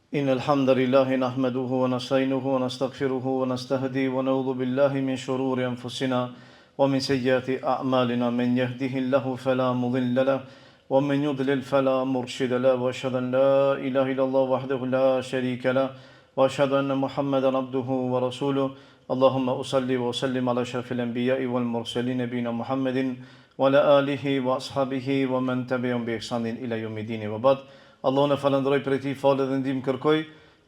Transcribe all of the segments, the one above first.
إن الحمد لله نحمده ونستعينه ونستغفره ونستهدي ونعوذ بالله من شرور أنفسنا ومن سيئات أعمالنا من يهده الله فلا مضل له ومن يضلل فلا مرشد له وأشهد أن لا إله إلا الله وحده لا شريك له وأشهد أن محمدا عبده ورسوله اللهم أصلي وسلم على أشرف الأنبياء والمرسلين نبينا محمد وعلى آله وأصحابه ومن تبعهم بإحسان إلى يوم الدين وبعد Allahun e falënderoj prej tij falje dhe ndihmë kërkoj,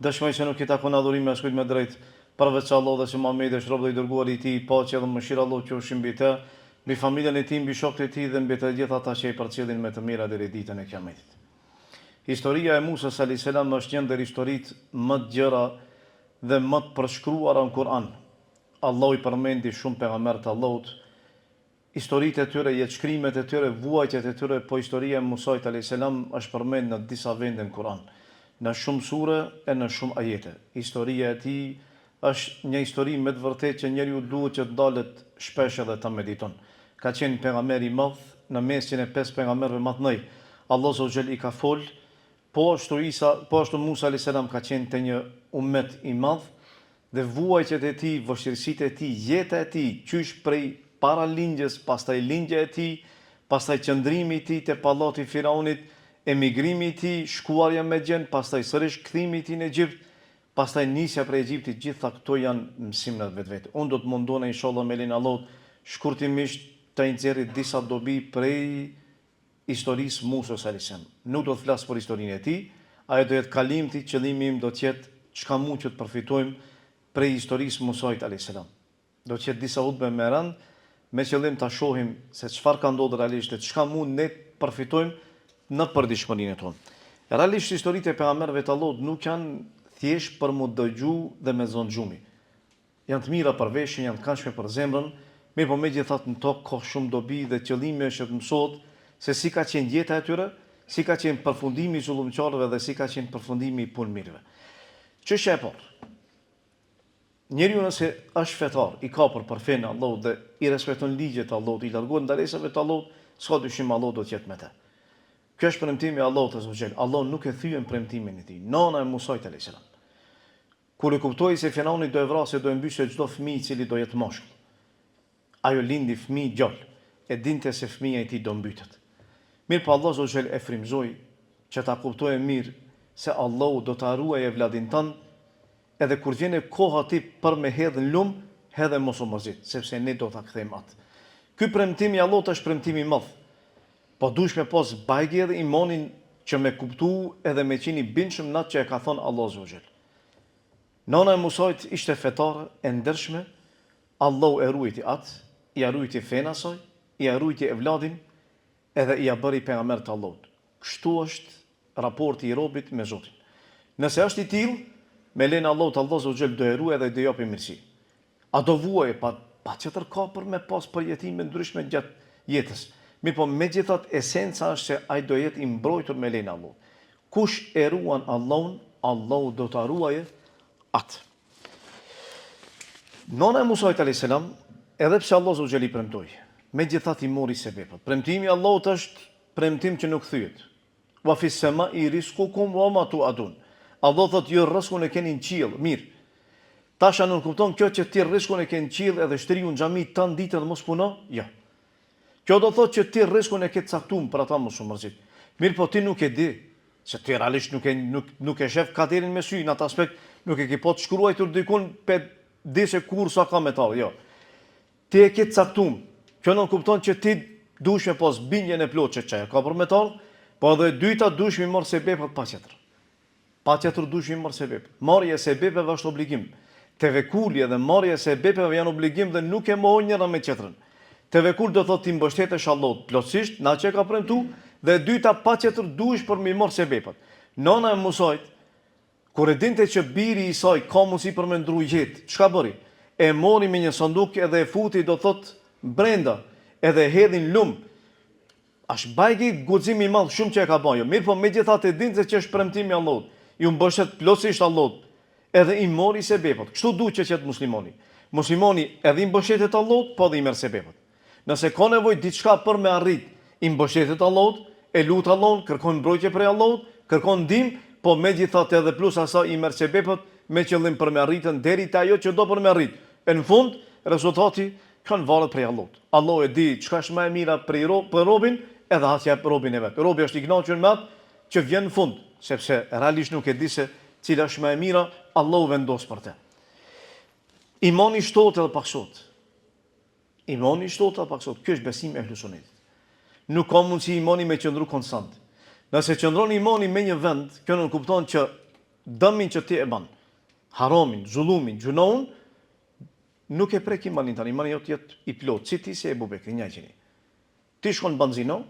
dëshmoj se nuk i takon adhurimi askujt me drejtë, përveç Allahut dhe se Muhamedi është rob dhe i dërguari i Tij, paqja dhe mëshira e Allahut qofshin mbi të, mbi familjen e tij, mbi shokët e tij dhe mbi të gjithë ata që e përcjellin me të mira deri ditën e Kiametit. Historia e Musës alejhi selam është një ndër historitë më të gjera dhe më të përshkruara në Kur'an. Allahu i përmendi shumë pejgamberë të Allahut, Historitë e tyre, jetëshkrimet e tyre, vuajtjet e tyre, po historia e Musait alejhi selam është përmend në disa vende në Kur'an, në shumë sure e në shumë ajete. Historia e tij është një histori me të vërtetë që njeriu duhet që të ndalet shpesh edhe ta mediton. Ka qenë pejgamber i madh në mesin e pesë pejgamberëve ma të mëdhenj. Allahu azza wa xhel i ka fol, po ashtu Isa, po ashtu Musa alejhi selam ka qenë te një umet i madh Dhe vuajtjet e tij, vështirësitë e tij, jeta e tij, qysh prej para lindjes, pastaj lindja e tij, pastaj qëndrimi i tij te pallati i Firaunit, emigrimi i tij, shkuarja në Medjen, pastaj sërish kthimi i tij në Egjipt, pastaj nisja prej Egjiptit, gjitha këto janë mësim në vetvete. Unë do të mundohna inshallah me lejen e Allahut shkurtimisht të nxjerri disa dobi prej historisë Musës alejhi selam. Nuk do të flas për historinë e tij, ajo do jetë kalimthi, qëllimi im do të jetë çka mund që të përfitojmë prej historisë Musait alejhi selam. Do të jetë disa hutbe me rend, me qëllim ta shohim se çfarë ka ndodhur realisht dhe çka mund ne të përfitojmë në përditshmërinë tonë. Realisht historitë e pejgamberëve të Allahut nuk janë thjesht për mu dëgju dhe me zonë gjumi. Janë të mira për veshin, janë të këndshme për zemrën, mirëpo megjithatë në to ka shumë dobi dhe qëllimi është që të mësohet se si ka qenë jeta e tyre, si ka qenë përfundimi i zullumqarëve dhe si ka qenë përfundimi i punëmirëve. Çështja e parë. Njeriu nëse është fetar, i kapur për fenë e Allahut dhe i respekton ligjet e Allahut, i largohet ndalesave të Allahut, s'ka dyshim Allahu do të jetë me të. Kjo është premtimi i Allahut azza wa xhel. Allahu nuk e thyen premtimin e tij. Nana e Musait alayhis salam. Kur e kuptoi se Firauni do e vrasë e do e mbysë çdo fëmijë i cili do jetë mashkull. Ajo lindi fëmijë djalë, e dinte se fëmija i tij do mbytet. Mirëpo Allahu azza wa xhel e frymëzoi që ta kuptojë mirë se Allahu do ta ruajë evladin tënd edhe kur vjen koha ti për me hedhë në lumë, hedhe mos u mërzit, sepse ne do ta kthejmë atë. Ky premtim i Allahut është premtim i madh. Po duhesh me pas bajgi edhe imanin që me kuptu edhe me qenë i bindshëm në atë që e ka thënë Allahu azza wa xhel. Nana e Musait ishte fetare, e ndershme, Allahu e ruajti atë, ia ruajti fenë asaj, ia ruajti evladin edhe ia bëri pejgamber të Allahut. Kështu është raporti i robit me Zotin. Nëse është i tillë, me lejen e Allahut Allahu azza wa xhel do e ruajë dhe do i japi mirësi. A do vuajë? Pa, patjetër ka për me pas përjetime ndryshme gjatë jetës. Mirëpo, megjithatë, esenca është se ai do jetë i mbrojtur me lejen e Allahut. Kush e ruan Allahun, Allahu do ta ruajë atë. Nona e Musait alayhis salam, edhe pse Allahu azza wa xhel i premtoi, megjithatë i mori sebepet. Premtimi i Allahut është premtim që nuk thyhet. Wa fis sama'i rizqukum wa ma tu'adun. Allahu thotë ju rrëskun e keni në qiell, mirë. Tash a nënkupton kjo që ti rrëskun e ke në qiell edhe shtriju në xhami tan ditën dhe mos puno? Jo. Kjo do thotë që ti rrëskun e ke të caktuar për ata mos u mërzit. Mirëpo ti nuk e di, se ti realisht nuk e nuk nuk e shef kaderin me sy në atë aspekt, nuk e ke po të shkruajtur dikun pe di se kur sa ka me t'ardh, jo. Ti e ke të caktum. Kjo nënkupton që ti duhesh me pas bindjen e plotë që qajo ka për me t'ardh, po edhe e dyta duhesh mi marrë sebepet patjetër. Patjetër duhesh mi marrë sebepet. Marrja e sebepeve është obligim. Tevekuli edhe marrja e sebepeve janë obligim dhe nuk e mohojnë njëra me tjetrën. Tevekul do thotë t'i mbështetesh Allahut plotësisht në atë që e ka premtu dhe e dyta patjetër duhesh për mi marrë sebepet. Nana e Musait Kur e dinte që biri i saj ka mundësi për me ndrru jetë, çka bëri? E mori me një sanduk edhe e futi, do thotë, brenda, edhe e hedhi në lumë. Asht bajgi guxim i madh shumë që e ka ba ajo. Mirëpo megjithatë e dinte që është premtim i Allahut. Iu mbështet plotësisht Allahut. Edhe i mori sebepet. Kështu duhet që të jetë muslimani. Muslimani edhe i mbështetet Allahut, po edhe i merr sebepet. Nëse ka nevojë diçka për me arrit, i mbështetet Allahut, e lut Allahun, kërkon mbrojtje prej Allahut, kërkon ndihmë, po megjithatë edhe plus asaj i merr sebepet me qëllim për me arritën deri te ajo që do për me arrit. E në fund, rezultati kanë varet prej Allahut. Allahu e di çka është më e mira prej ro, për robin, edhe atë jep robin e vet. Robi është i kënaqur me atë që vjen në fund, sepse realisht nuk e di se cila është më e mira, Allahu vendos për të. Imani shtohet edhe paksohet. Imani shtohet edhe paksohet. Ky është besimi i Ehlu Sunetit. Nuk ka mundësi imani me qëndru konstant. Nëse qëndron imani me një vend, kjo nënkupton që dëmin që ti e ban, haramin, zullumin, gjynahun, nuk e prek imanin tand, imani jot jet i plotë, si ti si Ebu Bekri, njëjtë jeni. Ti shkon ban zina,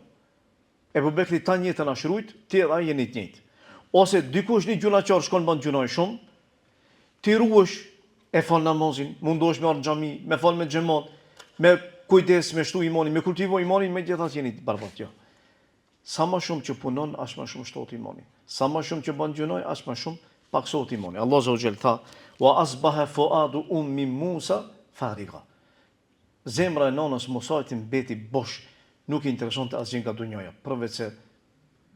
Ebu Bekri tan jetën asht rujt, ti edhe ai jeni të njëjtë. Ose dikush një gjynahqar shkon ban gjynah shumë, ti ruhesh, e fal namazin, mundohesh me ardh në xhami, me fal me xhemat, me kujdes, me shtu imanin, me kultivu imanin, megjithatë jeni të barabartë, jo. Sa ma shumë që punon, aq ma shumë shtohet imani. Sa ma shumë që ban gjynah, aq ma shumë paksohet imani. Allahu azza wa jall tha: "Wa asbaha fuadu ummi Musa fariga." Zemra e nënës Musait mbeti bosh, nuk i interesonte asgjë nga dunjaja, përveçse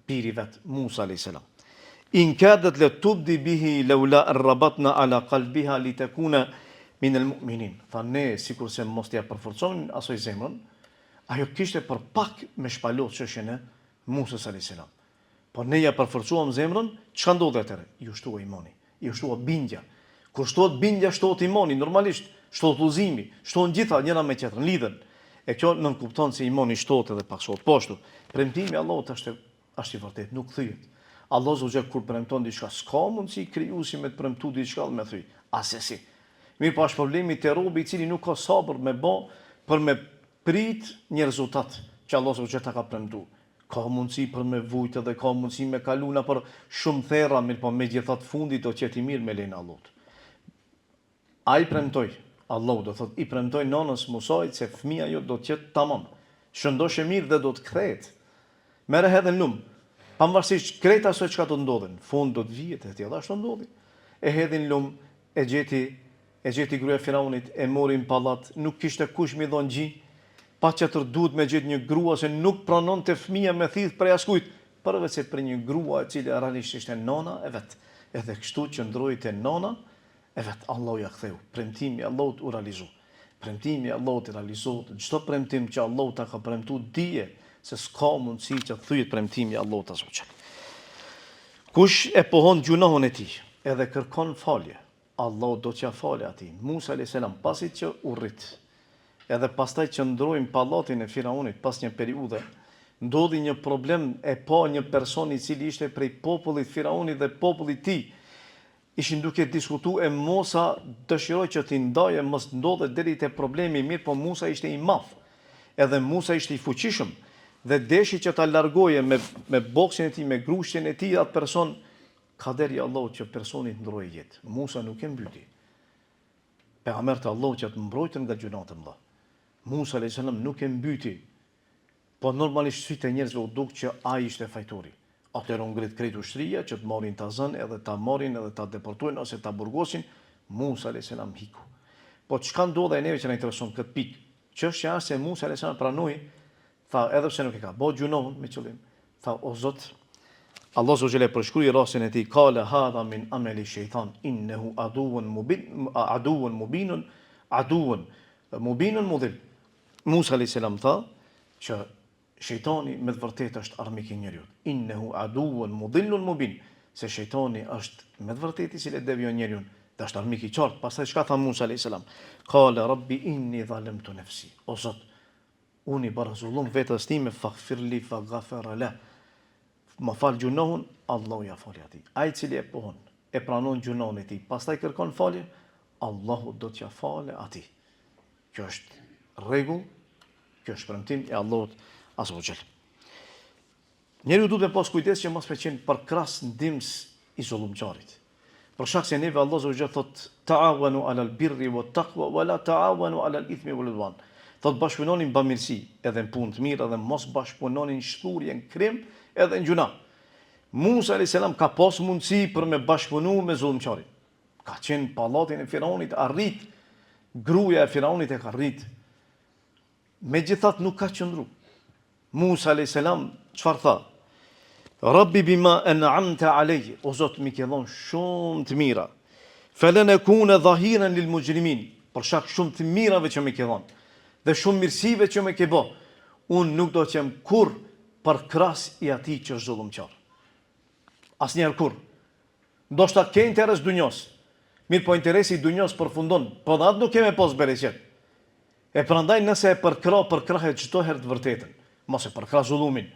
biri vet, Musa alejhi selam. In kadat la tubdi bihi laula an rabatna ala qalbiha litakuna min al-mu'minin. Tha ne sikurse mos t'ia përforconim asaj zemrën, ajo kishte për pak me shpalos çështjen e Musës alejhi selam. Po ne ia përforcuam zemrën, çka ndodhi atëherë? Iu shtua imani, iu shtua bindja. Kur shtohet bindja, shtohet imani, normalisht, shtohet udhëzimi, shtohen gjitha njëra me tjetrën, lidhen. E kjo nënkupton se imani shtohet edhe paksohet. Po ashtu, premtimi i Allahut është është i vërtetë, nuk thyhet. Allahu azza wa jall kur premton diçka, s'ka mundësi krijuesi me të premtu diçka dhe me thy. Asesi. Mirëpo është problemi te robi i cili nuk ka sabër me bë për me prit një rezultat që Allahu azza wa jall ta ka premtu. Ka mundësi për me vujtë dhe ka mundësi me kalu nëpër shumë therra, mirëpo megjithatë fundi do të jetë i mirë me lejen e Allahut. Ai premtoi, Allahu do thotë, i premtoi nënës Musait se fëmija jot do të jetë tamam, shëndosh e mirë dhe do të kthehet. Merre hedhe në lumë. Pavarësisht krejt asaj çka do të ndodhin, në fund do të vihet e tjera, ashtu ndodhi. E hedhin në lumë, e gjeti E gjeti gruaja e Firaunit, e mori në pallat, nuk kishte kush m'i dhon gji, patjetër duhet me gjet një grua se nuk pranonte fëmija me thith prej askujt, përveçse prej një grua e cila realisht ishte nona e vet. Edhe kështu qëndroi te nona e vet. Allahu ia ktheu. Premtimi i Allahut u realizu. Premtimi i Allahut realizohet. Çdo premtim që Allahu ta ka premtu, dije se s'ka mundësi që të thyhet premtimi i Allahut azza wa jall. Kush e pohon gjunahun e tij, edhe kërkon falje, Allahu do t'ia falë atij. Musa alejhi selam pasi që u rrit, edhe pastaj qëndroi në pallatin e Firaunit pas një periudhe, ndodhi një problem e pa një person i cili ishte prej popullit Firaunit dhe popullit tij ishin duke diskutu e Musa dëshiroi që t'i ndajë e mos ndodhe deri te problemi mirëpo Musa ishte i madh edhe Musa ishte i fuqishëm dhe deshi që ta largoje me me boksin e tij me grushtin e tij atë person Kaderi i Allahut që personi të ndrojë jetë. Musa nuk e mbyti. Pejgamberët e Allahut janë të mbrojtur nga gjynahet e mëdha. Musa alayhis salam nuk e mbyti. Po normalisht sytë e njerëzve u duk që ai ishte fajtori. Atëherë u ngrit krejt ushtria që të marrin ta zënë edhe ta marrin edhe ta deportojnë ose ta burgosin, Musa alayhis salam hiku. Po çka ndodhi e neve që na intereson këtë pikë? Çështja është se Musa alayhis salam pranoi, tha edhe pse nuk e ka bo gjynahun me qëllim, Tha, O Zot, Allahu azza wa jalla e përshkrui rastin e tij, Kale hadha min ameli shejtan, innehu aduwwun mubin, aduwwun mubinun, aduwwun mubinun mudhill. Musa alejhi selam tha që shejtani me të vërtetë është armik i njeriut. Innehu aduwwun mudhillun mubin, se shejtani është me të vërtetë i cili e devijon njeriun dhe është armik i qartë. Pastaj çka tha Musa alejhi selam? Kale rabbi inni zalemtu nefsi. O Zot, Unë i bëra zullum vetes time faghfirli faghafara leh. Ma fal gjunahun, Allahu ia fali atij. Ai i cili e pohon, e pranon gjunahun e tij, pastaj kërkon falje, Allahu do t'ia falë atij. Kjo është rregull, kjo është premtim i Allahut azza wa jall. Njeriu duhet me pas kujdes që mos me qenë përkrahës ndihmës i zullumqarit. Për shkak se neve Allahu azza wa jall thot ta'awanu 'alal birri wat taqwa wa la ta'awanu 'alal ithmi wal 'udwan. Thot bashkëpunoni në bamirësi edhe në punë të mirë edhe mos bashkëpunoni në shthurje, në krim edhe në gjynah. Musa alayhis salam ka pas mundësi për me bashkëpunu me zullumqarin. Ka qenë në pallatin e Firaunit, a rrit gruaja e Firaunit e ka rrit. Megjithatë nuk ka qëndru. Musa alayhis salam çfarë tha? Rabbi bima en'amte alejje, o Zot m'i ke dhonë shumë të mira. Felen ekune dhahiren lil muxhrimin, për shkak shumë të mirave që m'i ke dhonë dhe shumë mirësive që m'i ke bo, unë nuk do të jem kurrë përkrahës i atij që është zullumqar. Asnjëherë kurrë. Ndoshta ke interes dunjos, mirëpo interesi i dunjos përfundon, po dhe atë nuk ke me pas bereqet. E prandaj nëse e përkrah, përkrahe çdo herë të vërtetën, mos e përkrah zullumin.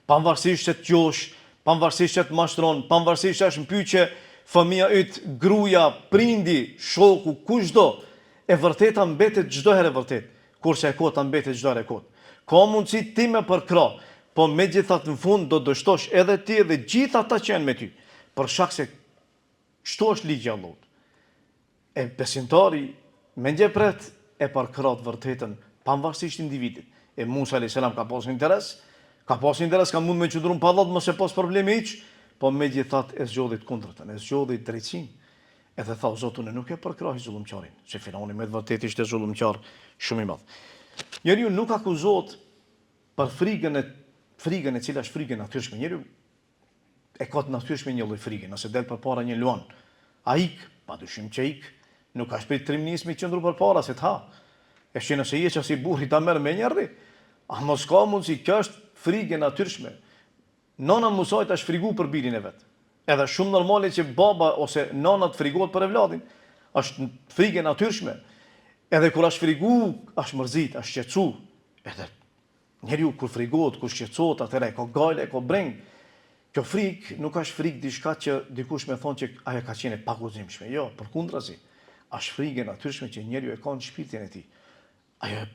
Pavarësisht që të josh, pavarësisht që të mashtron, pavarësisht që është në pyetje fëmija yt, gruaja, prindi, shoku, kushdo, e vërteta mbetet çdo herë e vërtetë, kurse e kota mbetet çdo herë e kotë. Ka mundësi ti me përkrah, po megjithatë në fund do dështosh edhe ti edhe gjithë ata që janë me ty, për shkak se kështu është ligji i Allahut. E besimtari mendjeprehtë e përkrah të vërtetën pavarësisht individit. E Musa alayhis salam ka pas interes, ka pas interes, ka mund me qëndru në pallat mos e pas problemi hiç, po megjithatë e zgjodhi të kundërtën, e zgjodhi drejtësinë. Edhe tha, o Zot, unë nuk e përkrahi zullumqarin, se Firauni me të vërtetë ishte zullumqar shumë i madh. Njeriu nuk akuzohet për frigën e frigën e cila është frigë e natyrshme. Njeriu e ka të natyrshme një lloj frige, nëse del përpara një luan, a ik, pa dyshim që ik, nuk asht prej trimnisë me i qëndru përpara, se të ha. E që nëse je qasi burri ta merr menjëherë, a mos ka mundësi, kjo është frigë e natyrshme. Nana Musait është frigu për birin e vet. Edhe shumë normale që baba ose nana të frigohet për evladin. Është frigë e natyrshme. Edhe kur është frigu, është mërzit, është shqetësu. Edhe Njeriu kur frigohet, kur shqetësohet, atëherë e ka gajle, e ka brengë. Kjo frikë nuk është frikë diçka që dikush me thonë që ajo ka qenë e paguximshme. Jo, përkundrazi, është frikë e natyrshme që njeriu e ka në shpirtin e tij. Ajo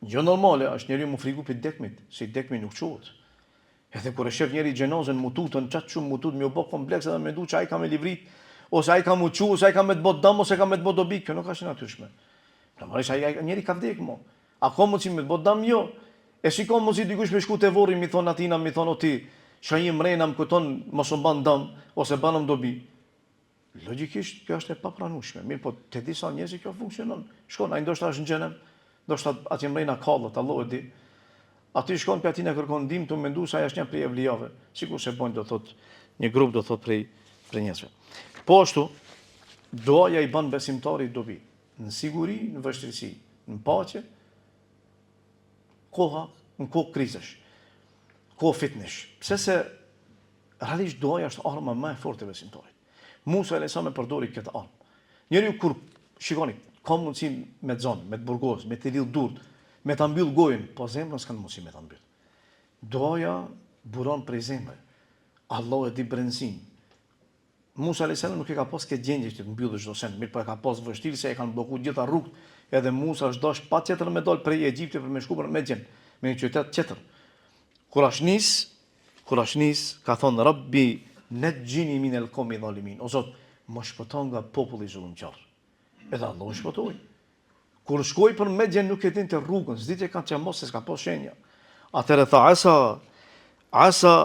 gjë normale është njeriu mu frigu prej t'dekmit, se i dekmi nuk çohet. Edhe kur e shef njeri xhenazën mu tutën, qaq shumë mu tut, me u bë kompleks edhe mendu që ai ka me livrit, ose ai ka mu çu, ose ai ka me të bë dëm, ose ka me të bë dobi, kjo nuk është e natyrshme. Normalisht ai njeri ka vdek mo. A ka mundësi me të bo dam? Jo. E si ka mundësi dikush me shku te vorri mi thonë atina mi thonë o ti çka je mrena më kujton mos më ban dam ose banëm dobi. Logjikisht kjo është e papranueshme. Mirëpo te disa njerëz kjo funksionon. Shkon ai ndoshta është në xhenem, ndoshta atje mrena kallet, Allahu e di. Aty shkon pe atina kërkon ndihmë tu mendu se ai është një prej evlijave, sikurse bojnë do thot një grup do thot prej prej njerëzve. Po ashtu duaja i bën besimtarit dobi. Në siguri, në vështirësi, në paqe, koha, në kohë krizesh, kohë fitnesh. Pse se realisht duaja është arma më e fortë e besimtarit. Musa alejhi selam e përdori këtë armë. Njeriu kur shikoni, ka mundësi me të zonë, me të burgos, me të lidh durt, me ta mbyll gojën, po zemrën s'kan mundësi me ta mbyll. Duaja buron prej zemre. Allahu e di brendësinë. Musa alejhi selam nuk e ka pas këtë gjendje që të mbyllet çdo send, mirëpo e ka pas vështirë se e kanë blloku gjitha rrugët, edhe Musa është dasht patjetër me dal prej Egjiptit për me shku për Medjen, me një qytet tjetër. Kur është nis, kur është nis, ka thonë Rabbi nexhini min el kaumi dhalimin. O Zot, më shpëto nga populli zullumqar. Edhe Allahu e shpëtoi. Kur shkoi për Medjen nuk e dinte rrugën, s'dinte kah që mos se s'ka pas shenja. Atëherë tha asa asa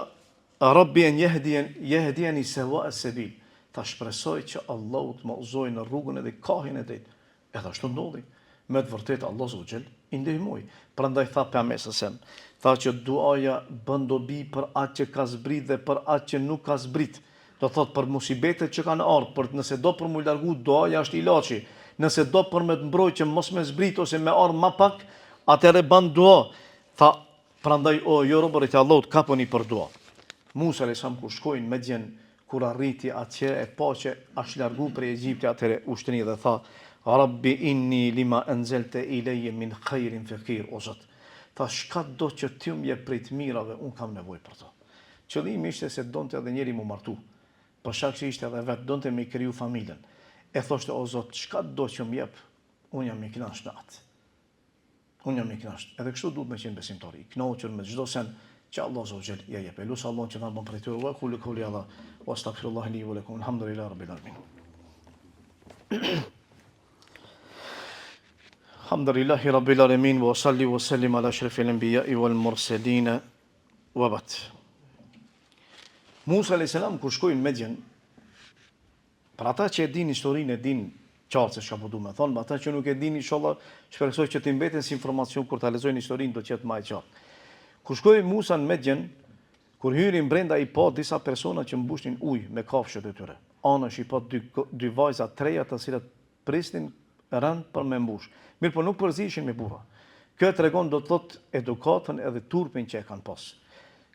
Rabbi en jehdien jehdijeni sewa es-sebil. Tha shpresoj që Allahu të më udhëzojë në rrugën edhe kahin e drejtë. Edhe ashtu ndodhi. Me të vërtetë Allahu azza wa xhel i ndihmoi. Prandaj tha pejgamberi alejhi selam, tha që duaja bën dobi për atë që ka zbrit dhe për atë që nuk ka zbrit. Do thotë për musibetet që kanë ardhur, për nëse do për mu largu, duaja është ilaçi. Nëse do për me të mbrojt që mos me zbrit ose me ardh ma pak, atëherë ban dua. Tha, prandaj o ju robërit e Allahut kapuni për dua. Musa alejhi selam kur shkoi në Medjen, kur arriti atje e pa që është largu prej Egjiptit, atëherë u shtri dhe tha, Rabbi inni lima enzelte ilejje min khairin fekir, o Zot, tha çka do që ti më jep prej të mirave, unë kam nevojë për to. Qëllimi ishte se donte edhe njeri mu martu, për shkak që ishte edhe vet, donte me kriju familjen. E thoshte o Zot, çka do që më jep, unë jam i kënaqur me atë. Unë jam i kënaqur. Edhe kështu duhet me qenë besimtari, i kënaqur me çdo sen që Allahu azza wa xhel ja jep. E lus Allahun që të na bën prej tyre. Wa ekulu kauli hadha wa astaghfirullah li wa lakum. Alhamdulillah rabbil alamin. Alhamdulillahi rabbil alamin wa salli wa sallim ala ashrafil anbiya'i wal mursalin. Wa ba'd. Musa alayhis salam kur shkoi në Medjen, për ata që e dinë historinë e dinë qartë se çka po du me thonë, ata që nuk e dinë inshallah shpresoj që t'i mbeten si informacion kur ta lexojnë historinë do të jetë më e qartë. Kur shkoi Musa në Medjen, Kur hyri brenda i pa disa persona që mbushnin ujë me kafshët e tyre. Anash i pa dy dy vajza të reja të cilat prisnin rend për me mbush. Mirëpo nuk përziheshin me burra. Kjo e tregon do të thotë edukatën edhe turpin që e kanë pas.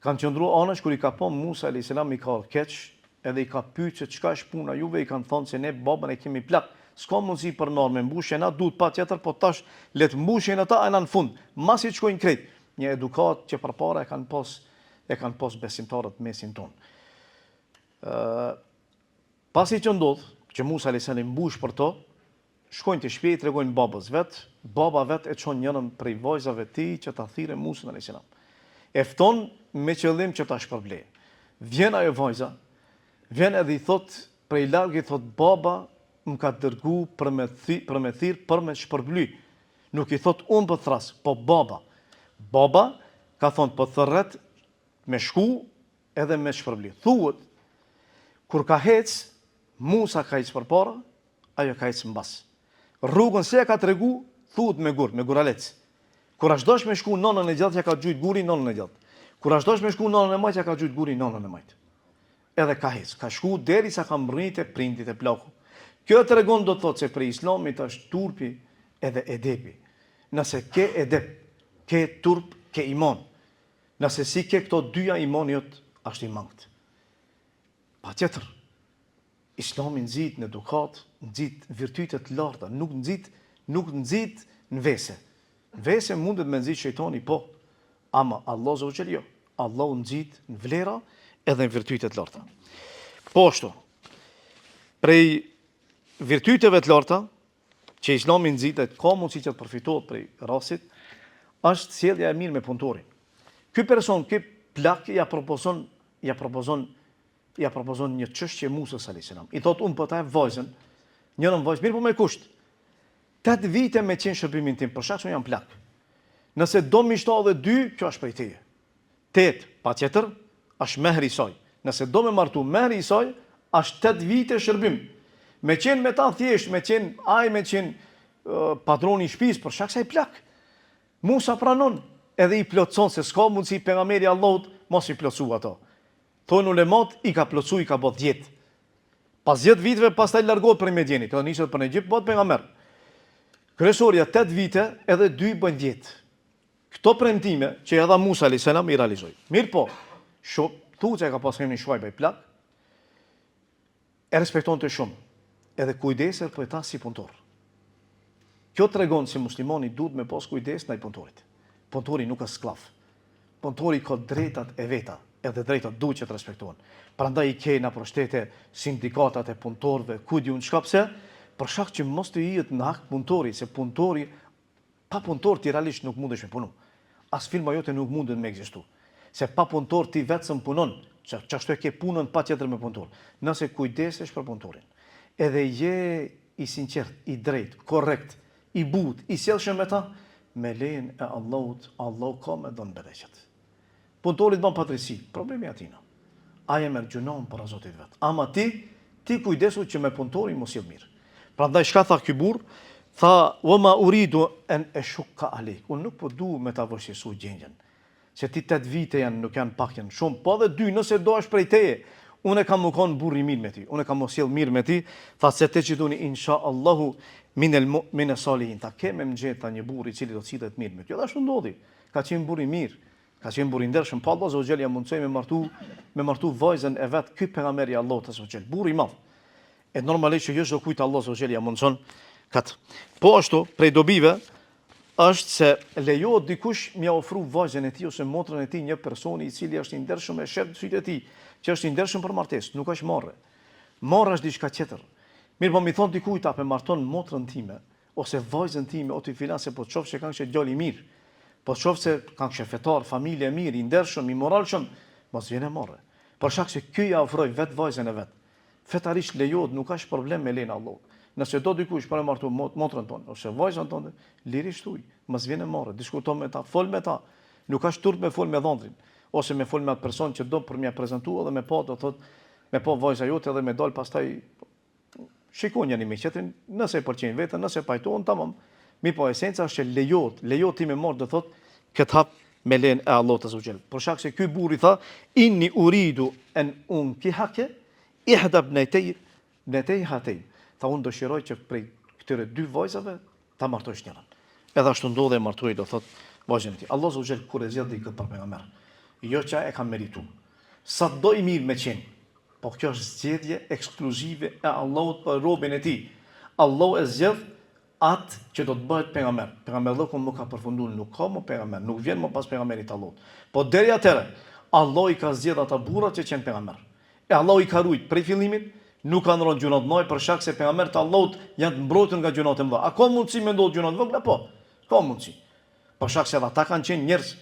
Kanë qëndru anash kur i ka pa Musa alejhi selam i ka ardh keq edhe i ka pyet se çka është puna juve i kanë thonë se ne babën e kemi plak s'ka mundësi për me ardh me mbush e na duhet patjetër po tash le të mbushin ata e na në fund masi të shkojnë krejt një edukatë që përpara e kanë pas e kanë pas besimtarët mesin tonë. Ë Pasi që ndodh, që Musa alejhi selam mbush për to, shkojnë te shpia i tregojnë babës vet, baba vet e çon njërën prej vajzave të tij që ta thirrë Musën alejhi selam. E fton me qëllim që ta shpërblejë. Vjen ajo vajza, vjen edhe i thot prej larg i thot baba më ka dërgu për me thi, për me thirr për me shpërbly. Nuk i thot unë po thras, po baba. Baba ka thonë po thërret me shku edhe me shpërbly. Thuhet, kur ka hec, Musa ka hec përpara, ajo ka hec mbas. Rrugën si e ka tregu, thuhet me gur, me guralec. Kur asht dasht me shku n'anën e djathtë, ja ka gjujt gurin n'anën e djathtë. Kur asht dasht me shku n'anën e majtë, ja ka gjujt gurin n'anën e majtë. Edhe ka hec, ka shku derisa ka mbrri te prindi te plaku. Kjo e tregon do të thotë se prej islamit është turpi edhe edepi. Nëse ke edep, ke turp, ke iman. Nëse s'i ke këto dyja imani jot është i mangët. Patjetër, Islami nxit në edukatë, nxit virtyte të larta, nuk nxit, nuk nxit në vese. Në vese mundet me nxit shejtani, po. Ama Allahu azze ve xhel jo. Allahu nxit në vlera edhe në virtyte të larta. Po ashtu, prej virtyteve të larta, që Islami nxit e ka mundësi që të përfitohet prej rastit, është sjellja e mirë me punëtorin. Ky person, ky plak ja propozon, ja propozon, ja propozon një çështje Musës alayhis salam. I thot unë po ta jap vajzën, njërën vajzë, mirëpo me kusht. 8 vite me qenë shërbimin tim, për shkak se unë jam plak. Nëse do m'i shto edhe dy, kjo është prej teje. Tetë, patjetër, është mehri i saj. Nëse do me martu, mehri i saj është tetë vite shërbim. Me qenë me ta thjesht, me qenë ai me qenë padroni i shtëpisë, për shkak se ai plak. Musa pranon, edhe i plotëson se s'ka mundësi pejgamberi i Allahut mos i plotësu ato. Thonë ulemat i ka plotësu i ka bë 10. Pas 10 viteve pastaj largohet prej Medjenit, edhe niset për në Egjipt, bëhet pejgamber. Kryesorja 8 vite edhe 2 bëjnë 10. Këto premtime që ia dha Musa alejhi selam i realizoi. Mirëpo, shu, thuhet se e ka pas emrin Shuajb ai plak, e respektonte shumë, edhe kujdeset për ta si punëtor. Kjo tregon se muslimani duhet me pas kujdes ndaj punëtorit. Punëtori nuk është skllav. Punëtori ka drejtat e veta, edhe drejtat duhet që të respektohen. Prandaj i ke nëpër shtete sindikatat e punëtorëve, ku di unë çka pse, për shkak që mos të hihet në hak punëtori, se punëtori Pa punëtor ti realisht nuk mundesh me punu. As firma jote nuk mundet me ekzistu. Se pa punëtor ti vetë s'un punon, që qashtu e ke punën patjetër me punëtor. Nëse kujdesesh për punëtorin, edhe je i sinqert, i drejtë, korrekt, i butë, i sjellshëm me ta, me lejen e Allahut, Allahu ka me dhënë bereqet. Punëtori të bën padrejtësi, problemi i atina. Ai e merr gjynahun para Zotit vet. Ama ti, ti kujdesu që me punëtorin m'u sjell mirë. Prandaj çka tha ky burrë? Tha, "Wa ma uridu an ashukka alejk." Unë nuk po du me ta vështirësu gjendjen. Se ti 8 vite janë, nuk janë pak, janë shumë, po edhe dy, nëse do është prej teje. Unë e kam me kon burrë i mirë me ty. Unë e kam m'u sjell mirë me ty. Tha setexhiduni insha Allahu min el mu'min salihin. Tha ke me më gjetë një burrë i cili do të sillet mirë me ty. Edhe ashtu ndodhi. Ka qenë burrë i mirë. Ka qenë burrë i ndershëm, po Allahu azza wa xhel ja mundësoi me martu, me martu vajzën e vet, ky pejgamber i Allahut azza wa xhel, burrë i madh. E normalisht që jo çdo kujt Allahu azza wa xhel ja mundëson kët. Po ashtu, prej dobive është se lejohet dikush m'ia ofru vajzën e tij ose motrën e tij një personi i cili është i ndershëm e shef sytë e tij, që është i ndershëm për martesë, nuk është marre. Marre është diçka tjetër. Mirëpo m'i thon dikujt a pe marton motrën time, ose vajzën time o ti filan se po të shof që kanke djalë i mirë, po të shof se kanke fetar, familje e mirë, i ndershëm, i moralshëm, mos vjen e marre. Për shkak se ky ja ofroi vet vajzën e vet. Fetarisht lejohet, nuk është problem me lejen e Allahut. Nëse do dikush për e martu motrën tonë ose vajzën tonë, lirisht thuj, mos vjen e marre, diskuto me ta, fol me ta. Nuk është turp me fol me dhëndrin ose me fol me atë person që do për m'ia prezantu edhe me pa do thot me pa vajza jote edhe me dal pastaj Shikojnë njëri me tjetrin, nëse e pëlqejnë veten, nëse pajtohen, tamam. Mirëpo esenca është që lejohet, lejohet ti me marr do thot këtë hap. me lejen e Allahut azza wa xhel. Për shkak se ky burrë i tha inni uridu en unkihake ihda ibnatay ibnatay hatay. Tha unë dëshiroj që prej këtyre dy vajzave ta martojsh njërën. Edhe ashtu ndodhi e martoi do thot vajzën e tij. Allahu azza wa xhel kur e zgjedh dikë për pejgamber, jo që e ka meritu. Sado i mirë me qenë, po kjo është zgjedhje ekskluzive e Allahut për robin e tij. Allahu e zgjedh atë që do të bëhet pejgamber. Pejgamberllëku më ka përfundu, nuk ka më pejgamber, nuk vjen më pas pejgamberit të Allahut. Po deri atëherë, Allahu i ka zgjedh ata burra që qenë pejgamber. E Allahu i ka rujt prej fillimit, nuk kanë rënë gjynah të mëdha për shkak se pejgamberët e Allahut janë të mbrojtur nga gjynahet e mëdha. A ka mundësi me ndodh gjynah të vogla? Po. Ka mundësi. Për shkak se edhe ata kanë qenë njerëz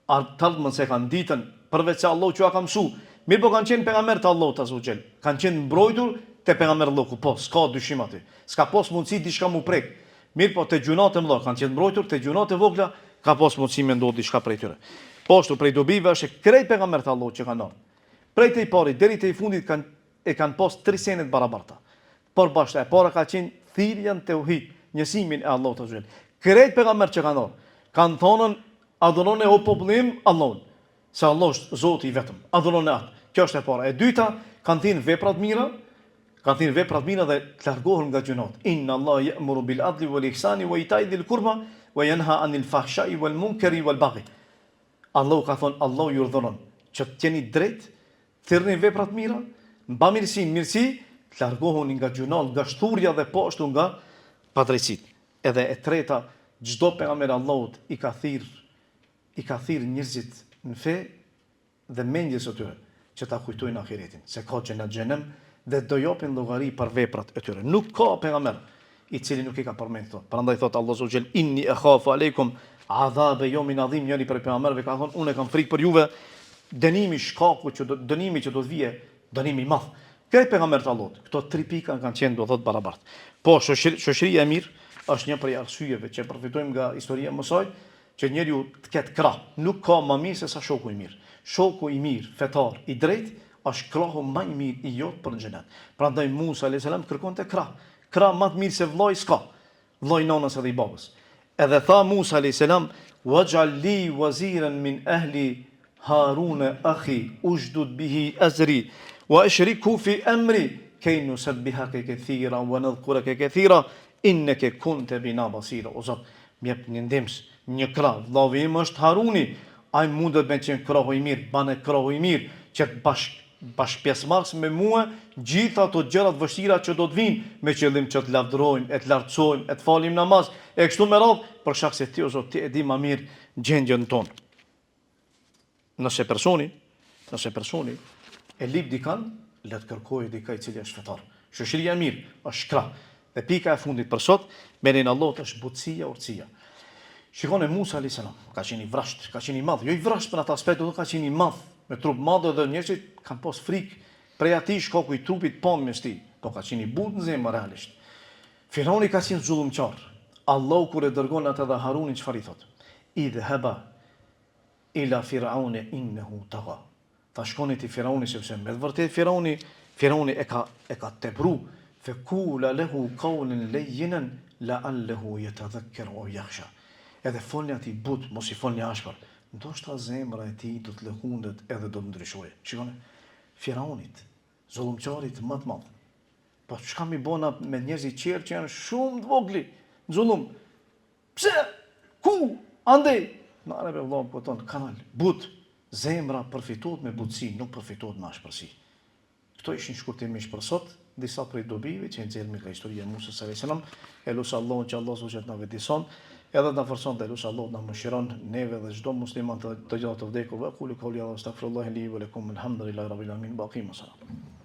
Të ardhmen s'e kanë ditën, përveç se Allahu që ua ka mësu. Mirëpo kanë qenë pejgamberë të Allahut azza wa xhel. Kanë qenë mbrojtur te pejgamberllëku, po, s'ka dyshim aty. S'ka pas mundësi diçka mu prek. Mirëpo te gjynahet e mëdha kanë qenë mbrojtur, te gjynahet e vogla ka pas mundësi me ndodh diçka prej tyre. Po ashtu prej dobive është se krejt pejgamberët e Allahut që kanë ardhur, prej te i pari deri te i fundit kanë e kanë pas tri sene të barabarta. Përbashkëta, e para ka qenë thirrja në teuhid, njësimin e Allahut azza wa xhel. Krejt pejgamberët që kanë ardhur, kanë thonën adhurone o populli im Allahun, se Allahu është Zoti i vetëm, adhurone atë. Kjo është e para. E dyta, kanë thirrë vepra të mira, kanë thirrë vepra të mira dhe të largohen nga gjynahet. Inna Allaha ya'muru bil adli wal ihsani wa ita'i dhil qurba wa yanha 'anil fahsha'i wal munkari wal baghi. Allahu ka thonë, Allahu ju urdhëron që të jeni drejt, Thirrni vepra të mira, në bamirësi, në mirësi, të largohuni nga gjynahet, nga shthurja dhe po ashtu nga padrejtësitë. Edhe e treta, çdo pejgamber i Allahut i ka thirr i ka thirr njerëzit në fe dhe mendjes së tyre që ta kujtojnë ahiretin, se ka xhenet xhehenem dhe do japin llogari për veprat e tyre. Nuk ka pejgamber i cili nuk i ka përmend këto. Prandaj thotë Allahu azza wa xhel inni akhafu alejkum adhabe yawmin adhim, njëri prej pejgamberëve ka thonë unë kam frikë për juve dënimi shkaku që do dënimi që do të vijë, dënimi i madh. Krejt pejgamberët e Allahut, këto tri pika kanë qenë do thotë barabart. Po shoqëria e mirë është një prej arsyeve që përfitojmë nga historia e Musait, që njeriu të ketë krah. Nuk ka më mirë se sa shoku i mirë. Shoku i mirë, fetar, i drejtë, është krahu më i mirë i jot për në xhenet. Prandaj Musa alayhis salam kërkonte krah. Krah më të mirë se vëllai s'ka. Vëllai i nënës edhe i babës. Edhe tha Musa alayhis salam, "Waj'al li waziran min ahli Harun akhi ushdud bihi azri wa ashrikhu fi amri kay nusabbihaka kathira wa nadhkuraka kathira innaka kunta bina basira." O Zot, më jep një ndihmës, një krah, vëllau im është Haruni, ai mundet me qenë krahu i mirë, bane krahu i mirë, që të bashk bashkëpjesëmarrës me mua gjitha ato gjëra të vështira që do të vijnë, me qëllim që të lavdërojmë, e të lartësojmë, e të falim namaz, e kështu me radhë, për shkak se ti o Zot, ti e di ma mirë gjendjen tonë. Nëse personi, nëse personi e lip dikan, le të kërkojë dikë i cili është fetar. Shoqëria e mirë është krah. Dhe pika e fundit për sot, me lejen e Allahut është butësia, urtësia. Shikoni Musa alayhis salam, ka qenë i vrazhd, ka qenë i madh, jo i vrazhd për atë aspekt, do të ka qenë i madh, me trup madh dhe njerëzit kanë pas frikë prej atij shkaku i trupit pamjes tij, po ka qenë i butë në zemër realisht. Firauni ka qenë zullumqar. Allahu kur e dërgon atë dhe Harunin çfarë i thotë? Idhhaba ila firaune innehu tagha. Tha shkoni te Firauni sepse me të vërtetë Firauni Firauni e ka e ka tepru fe kula lehu kaulen lejjinen la'allehu jetadhekkeru au jahsha. Edhe folni atij butë, mos i folni ashpër. Ndoshta zemra e tij do të lëkundet edhe do të ndryshojë. Shikoni, Firaunit, zullumqarit më të madh. Po çka mi bo na me njerëzit tjerë që janë shumë të vogli në zullum. Pse? Ku? Andej? Nale be vëlla, po ton, kanal, but, zemra përfitohet me butësi, nuk përfitohet me ashpërsi. Këto ishin shkurtimisht për sot, disa prej dobive që i nxjerrim nga historia e Musës alayhis salam. E lus Allahun që Allahu të na vetëdison, edhe të na forcon dhe lus Allahun të na mëshiron neve dhe çdo musliman të, të gjallë të vdekur. Wa aqulu qawli hadha wa astaghfirullaha li wa lakum alhamdulillahi rabbil alamin wa aqimu salat.